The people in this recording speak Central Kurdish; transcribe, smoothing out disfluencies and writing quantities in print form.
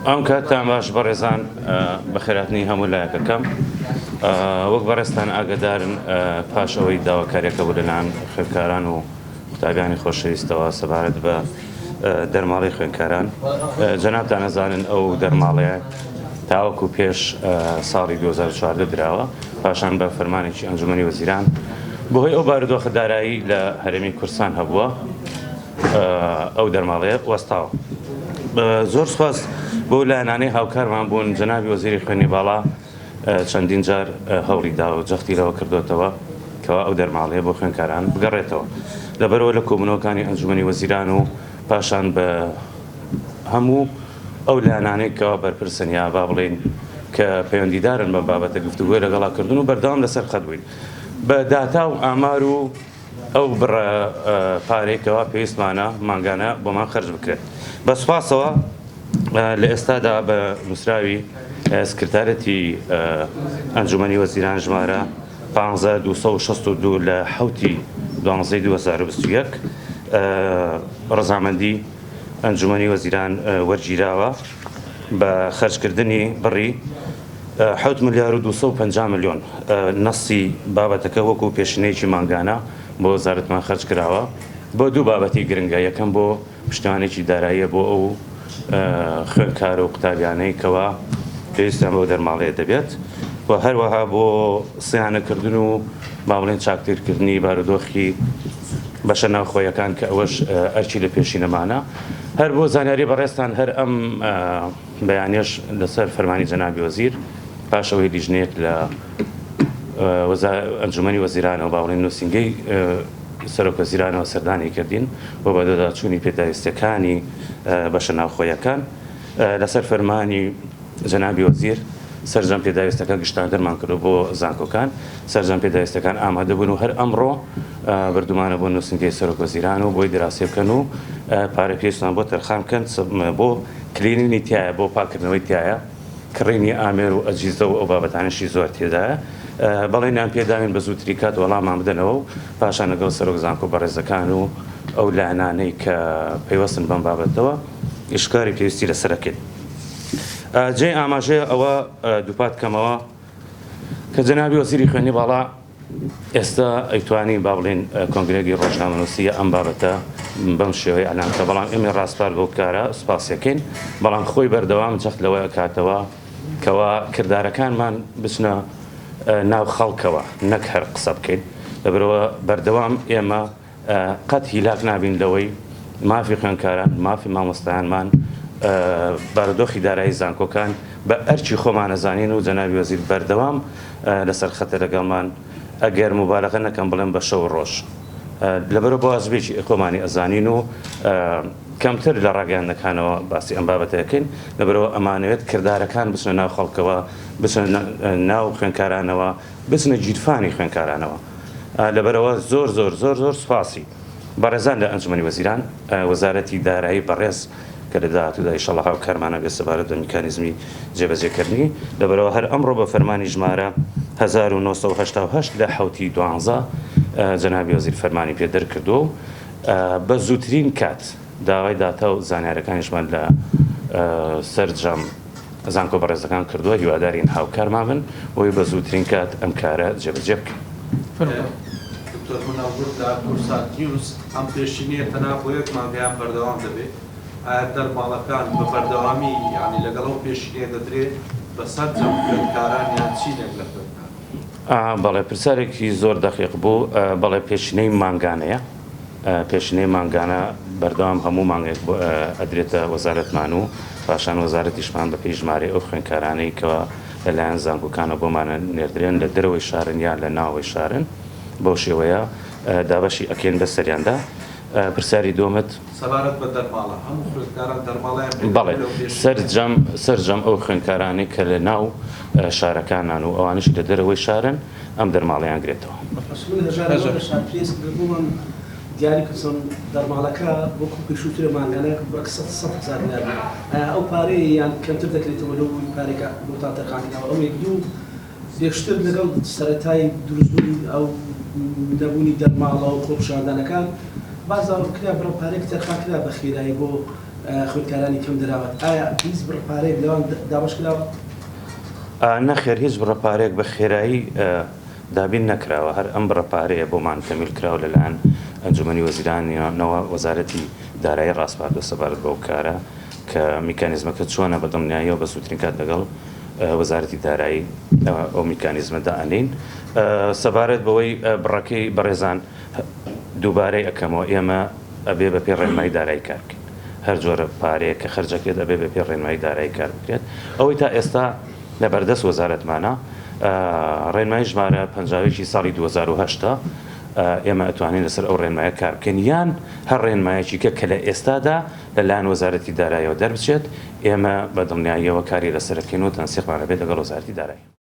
ئەم کاتتان باش بەڕێزان، بەخێرهاتنی هەموو لایەکەکەم. وەک بەڕێزتان ئاگەدارن پاش ئەوەی داواکاریەکە بوو لەلایەن خوێندکاران و قوتابیانی خۆشەویستەوە سەبارەت بە دەرماڵەی خوێندکاران، جەنابتان ئەزانن ئەو دەرماڵەیە تاوەکو پێش ساڵی 2014 دراوە، پاشان بە فەرمانێکی ئەنجومەنی وەزیران بەهۆی ئەو بارودۆخە دارایی لە هەرێمی کوردستان هەبووە ئەو دەرماڵەیە وەستاوە. زۆر سوپاس بۆ لایەنانەی هاوکارمان بوون، جەنابی وەزیری خوێندنی باڵا چەندین جار هەوڵی داوە و جەختی لەوە کردۆتەوە کەوا ئەو دەرماڵەیە بۆ خوێندکاران بگەڕێتەوە. لەبەرئەوە لە کۆبوونەوەکانی ئەنجومەنی وەزیران و پاشان بە هەموو ئەو لایەنانەی کەوا بەرپرسن یا با بڵێین کە پەیوەندیدارن بەم بابەتە گفتوگۆی لەگەڵا کردن و بەردەوام لەسەر خەت بووین بە داتا و ئامار و ئەو بڕە پارەی کەوا پێویستمانە مانگانە بۆمان خەرج بکرێت. بە سوپاسەوە لە ئێستادا بە نووسراوی سکرتارێتی ئەنجومەنی وەزیران ژمارە 15 262 لە حەوتی دوانزەی 2021 ڕەزامەندی ئەنجومەنی وەزیران وەرگیراوە بە خەرجکردنی بڕی حەوت ملیار و 250 ملیۆن. نەسی بابەتەکە وەکو پێشینەیەکی مانگانە بۆ وەزارەتمان خەرج کراوە بۆ دوو بابەتی گرنگە، یەکەم بۆ پشتیوانێکی داراییە بۆ ئەو خوێندکار و قوتابیانەی کەوا پێویستیان بەو دەرماڵەیە دەبێت و هەروەها بۆ سیانەکردن و با بڵێین چاکترکردنی بارودۆخی بەشە ناوخۆیەکان کە ئەوەش ئەرکی لە پێشینەمانە. هەر بۆ زانیاری بەڕێزتان هەر ئەم بەیانیەش لەسەر فەرمانی جەنابی وەزیر پاش ئەوەی لیژنەیەک لە ئەنجومەنی وەزیرانەوە با بڵێین نووسینگەی سەرۆک وەزیرانەوە سەردانی کردین بۆ بەدواداچوونی پێداویستیەکانی بەشە ناوخۆیەکان لەسەر فەرمانی جەنابی وەزیر سەرجەم پێداویستەکان گشتاندنمان کردو بۆ زانکۆکان سەرجەم پێداویستەکان ئامادە بوون و هەر ئەمڕۆ بردومانە بۆ نووسینگەی سەرۆک وەزیران و بۆی دراسی بکەن و پارە پێویستمان بۆ تەرخان بکەن بۆ کلینینی تایە بۆ پاکردنەوەی تایە کڕینی ئامێر و ئەجیزە و ئەو بابەتانەشی زۆر تێدایە بەڵێنیان پێداوین بە زووترین کات وەڵامان بدەنەوە و پاشان لەگەڵ سەرۆک زانکۆ بەڕێزەکان و ئەو لایەنانەی کە پەیوەستن بەم بابەتەوە ئیشکاری پێویستی لەسەر ئەکەین. جێی ئاماژەیە ئەوە دووپات کەمەوە کە جەنابی وەزیری خوێندنی باڵا ئێستا ئەیتوانی با بڵێین کۆنگرەیەکی ڕۆژنامەنووسییە ئەم بابەتە بەم شێوەیە ئەلان کە بەڵام ئێمەی ڕاسپارد بەو کارە سوپاسیەکەین بەڵام خۆی بەردەوام جەخت لەوە ئەکاتەوە کەوا کردارەکانمان بچنە ناو خەڵکەوە نەک هەر قسە بکەین لەبەرئەوە بەردەوام ئێمە قەت هیلاک نابین لەوەی مافی خوێندکاران، مافی مامۆستایانمان، بارودۆخی دارایی زانکۆکان بە ئەرکی خۆمان ئەزانین و جەنابی وەزیر بەردەوام لەسەر خەتە لەگەڵمان، ئەگەر موبالەغە نەکەم بڵێم بە شەو و ڕۆژ. لەبەرئەوە بە واجبێکی خۆمانی ئەزانین و کەمتر لە ڕاگەیاندنەکانەوە باسی ئەم بابەتە ئەکەین، لەبەرئەوە ئەمانەوێت کردارەکان بچنە ناو خەڵکەوە، بچنە ناو خوێندکارانەوە، بچنە گیرفانی خوێندکارانەوە. لەبەرئەوە زۆر زۆر زۆر زۆر سوپاسی بەڕێزان لە ئەنجومەنی وەزیران، وەزارەتی دارایی بەڕێز کە لە داهاتوودا ئیشەڵا هاوکارمان ئەبێت سەبارەت بە میکانیزمی جێبەجێکردنی، لەبەرئەوە هەر ئەمڕۆ بە فەرمانی ژمارە 1988 لە حەوت ی دوانزە جەنابی وەزیر فەرمانی پێ دەرکردووە و بە زووترین کات داوای داتا و زانیارەکانیشمان لە سەرجەم زانکۆ بەڕێزەکان کردووە، هیوادارین هاوکارمان بن بۆی بە زووترین کات ئەم کارە جێبەجێ بکەین. دکتۆر منەوەر لە کوردسات نیوز، ئەم پێشینەیە تەنها بۆ یەک مانگە یان بەردەوام دەبێت؟ ئایا دەرماڵەکان بە بەردەوامی یانی لەگەڵ ئەو پێشینەیە دەدرێت بە سەرجەم خوێندکاران یان چینێک لە خوێندکاران؟ بەڵێ پرسیارێکی زۆر دەقیق بوو، بەڵێ پێشینەی مانگانەیە. پێشینەی مانگانە بەردەوام هەموو مانگێک ئەدرێتە وەزارەتمان و پاشان وەزارەتیشمان بەپێی ژمارەی ئەو خوێندکارانەی کەوا لەلایەن زانکۆکانەوە بۆمان نێردرێن لە دەرەوەی شارن یان لە ناوەوەی شارن بەو شێوەیە دابەشی ئەکەین بەسەریاندا. پرسیاری دووەمت؟ سەبارەت بە دەرماڵە، هەموو خوێندکاران دەرماڵەیان پێ بەڵێ دەدرێت لەو پێشینەیە؟ سەرجەم سەرجەم ئەو خوێندکارانەی کە لە ناو شارەکانان و ئەوانەشی لە دەرەوەی شارن ئەم دەرماڵەیان گرێتەوە. من هەژارم لە شار پرێس بۆمان دیاری بکە چۆن دەرماڵەکە وەکو پێشووترە مانگانە بڕەک 100 هەزار دینار بوو ئایا ئەو پارەیە یان کەمتر دەکرێتەوە لەو پارەی کە بۆتان تەرخان کراوە ئەو یەک دوو پێشتر لەگەڵ سەرەتای دروستبوونی ئەو نەبوونی دەرماڵە و خۆپیشاندانەکان باس کرا بڕە پارەیەک تەرخان کرا بە خێرایی بۆ. خوێندکارانی کەم دەرامەت، ئایا هیچ بڕە پارەیەک لەوان دابەش کراوە؟ نەخێر هیچ بڕە پارەیەک بە خێرایی دابین نەکراوە، هەر ئەم بڕە پارەیە بۆمان تەمیل کراوە لەلایەن ئەنجومەنی وەزیرانەوە وەزارەتی دارایی ڕاسپاردووە سەبارەت بەو کارە کە میکانیزمەکە چۆنە بە دڵنیاییەوە بە زووترین کات لەگەڵ وەزارەتی دارایی ئەو میکانیزمە دائەنێین. سەبارەت بەوەی بڕەکەی بەڕێزان دووبارەی ئەکەمەوە ئێمە ئەبێ بە پێی ڕێنمایی دارایی کار بکەین. هەر جۆرە پارەیەک کە خەرج ئەکرێت ئەبێ بە پێی ڕێنمایی دارایی کار بکرێت. ئەوەی تا ئێستا لە بەردەست وەزارەتمانە ڕێنمایی ژمارە 51 ی ساڵی 2008 ە ئێمە ئەتوانین لەسەر ئەو ڕێنمایە کار بکەین یان هەر ڕێنمایەکی کە کە لە ئێستادا لە لایەن وەزارەتی دارایەوە دەربچێت ئێمە بە دڵنیاییەوە کاری لەسەر ئەکەین و تەنسیقمان ئەبێت لەگەڵ وەزارەتی دارایی.